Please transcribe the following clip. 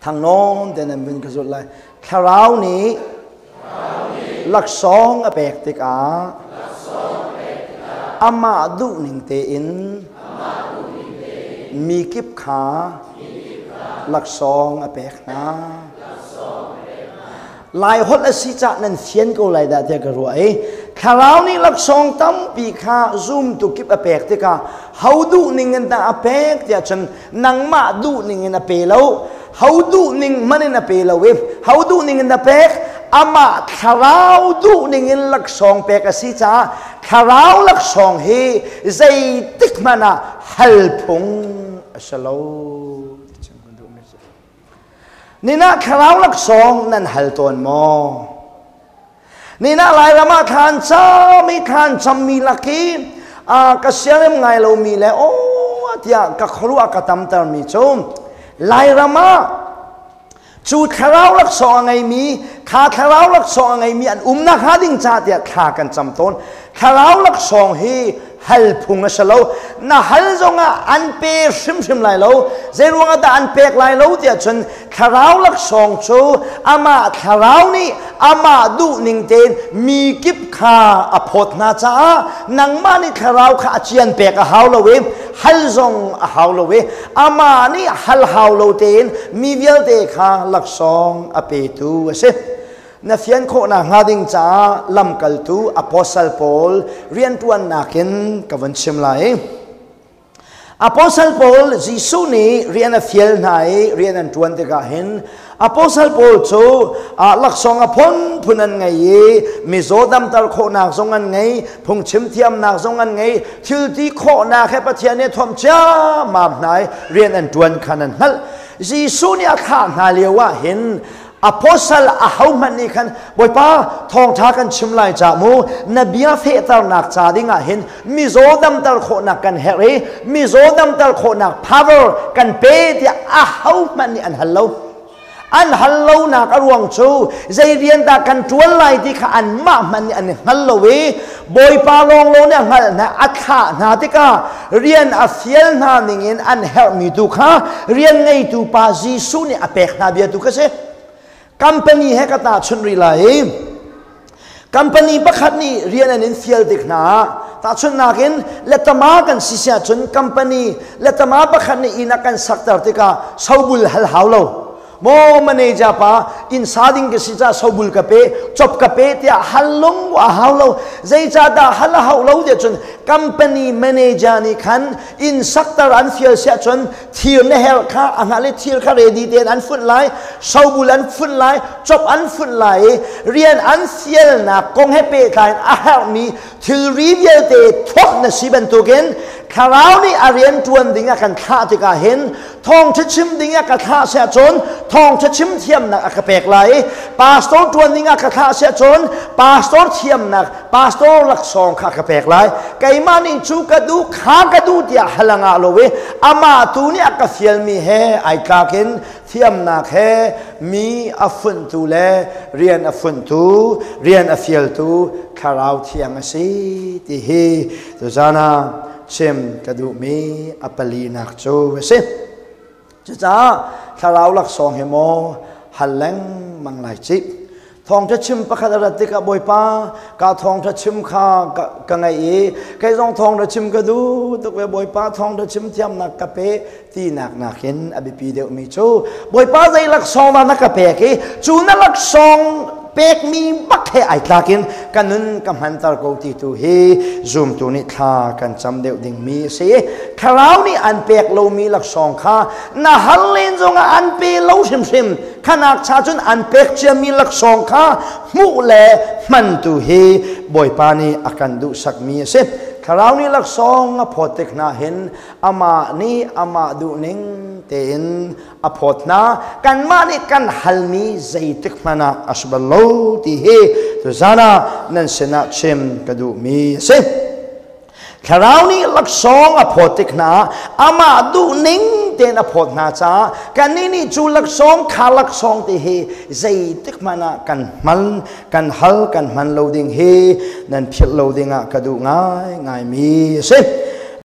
Thangnawn te nan vun ka zulh lai. Thlarau nih laksawng a pek tikah amah duhning tein mi kip kha laksawng a pek hna. Lai holh a si cah nan fian ko lai dah tiah ka ruah i Thlarau nih laksawng tampi kha zumtu kip a pek tikah ho duh ning in dah a pek tiah cun nangmah duh ning in a pe lo, ho duh ning hmanh in a pe lo i ho duh ning in a pek? Amah thlarau duh ning in laksawng pek a si caah thlarau laksawng hi zeitik hmanh ah hal phung a si lo. Nina thlarau laksawng nan hal tawn maw? Nina Lairam ah thlan cami thlan cammi lak i ka siarem ngai lomi le aw tiah ka khuaruah ka tamtermi cu Lairam ah cu thlarau laksawng a ngeimi, kha thlarau laksawng a ngeimi an umnak hnga ding ca tiah thla kan cam tawn. Thlarau laksawng hi hal phung a si lo. Na hal zongah an pe hrimhrim lai lo. Zeiruangah dah an pek lai lo tiah cun thlarau laksawng cu amah thlarau nih amah duhning tein mi kip kha a phawt hna caah nangmah nih thlarau kha a cian pek a hau lo i hal zong a hau lo i amah nih hal hau lo tein mi vialte kha laksawng a petu a si. Na fian khawhnak hnga ding caah lamkaltu apostle Paul rianṭuannak in ka vun chim lai. Apostle Paul, Jesuh nih rian a fial hna i rian an ṭuan tikah hin Apostle Paul cu laksawng a phunphun an ngei i mizaw damter khawhnak zong an ngei, phungchim thiamnak zong an ngei, thil ti khawhnak he Pathian nih thuam ciammam hna i rian an ṭuan khan an hngalh. Jesuh nih a thlah hna lio ah hin apostle ahohmanh nih khan, "Bawipa, thawngṭha kan chim lai ca mu, na bia fehternak ca ding ah hin mizaw damter khawhnak kan herh i mizaw damter khawhnak power kan pe," tiah ahohmanh nih an hal lo. An hal lonak a ruang cu zei rian dah kan ṭuan lai ti kha anmah hmanh nih an i hngal lo i Bawipa lawnglawng nih a hngalh hna. A thlah hna tikah rian a fial hna ningin an herhmi tu kha rian ngeitu pa Jesuh nih a pek hna bia tu kha si. Company he ka tahchunh rih lai i company pakhat nih rian an in fial tik hna ah, tahchunhnak in letama kan si siah cun, company letama pakhat nih inn a kan sakter tikah sobul hal hau lo maw, "Manager pa, inn sa ding ka si ca sobul ka pe, chop ka pe," tiah hal lung a hau lo. Zeicahdah hal a hau lo tiah cun company manager nih khan inn sakter an fial siah cun thir na herh kha a hngal i thir kha ready tein an funh lai, sobul an funh lai, chop an funh lai i rian an fialnak kong he pehtlai in a herhmi thilri vialte thuak na si bantukin thlarau nih a rian ṭuan ding a kan thlah tikah hin thawngṭha chim ding a ka thlah siah cun thawngṭha chim thiamnak a ka pek lai i pastor ṭuan ding a ka thlah siah cun pastor thiamnak, pastor laksawng kha ka pek lai. Keimah nih cu ka duh, kha ka duh tiah hal a ngah lo i amah tu nih a ka fialmi he ai tlak in thiamnak he mi a funhtu le rian a funhtu, rian a fialtu thlarau thiang a si ti hi tuzan ah chim ka duhmi a palinak cu a si. Cucaah thlarau laksawng hi maw hal lengmang lai cih. Thawngṭha chim pakhat a rat tikah, "Bawipa, ka thawngṭha chim kha ka ngaih i kei zong thawngṭha chim ka duh tuk ve. Bawipa, thawngṭha chim thiamnak ka pe," tinak nakin a biapi deuhmi cu, "Bawipa, zei laksawng dah na ka pek i cu na laksawng pekmi bak he ai tlak in ka nun ka hmanter ko," ti tu hi zumtu nih thla kan cam deuh dingmi a si. Thlarau nih an pek lomi laksawng kha na hal len zongah an pe lo hrimhrim. Khanak cha cun an pek ciami laksawng kha hmuh le hman tu hi Bawipa nih a kan duhsakmi a si. Thlarau nih laksawng a phawt tik hna hin amah nih amah duhning tein a phawt hna. Kanmah nih kan halmi zeitik hmanh ah a si bal lo ti hi tuzan ah nan sinah chim ka duhmi a si. Thlarau nih laksawng a phawt tik hna amah duhning tein a phawt hna caah kannih nih cu laksawng, kha laksawng ti hi zeitik hmanh ah kan hman, kan hal, kan hman lo ding hi nan philh lo ding ah ka duh ngai ngaimi a si.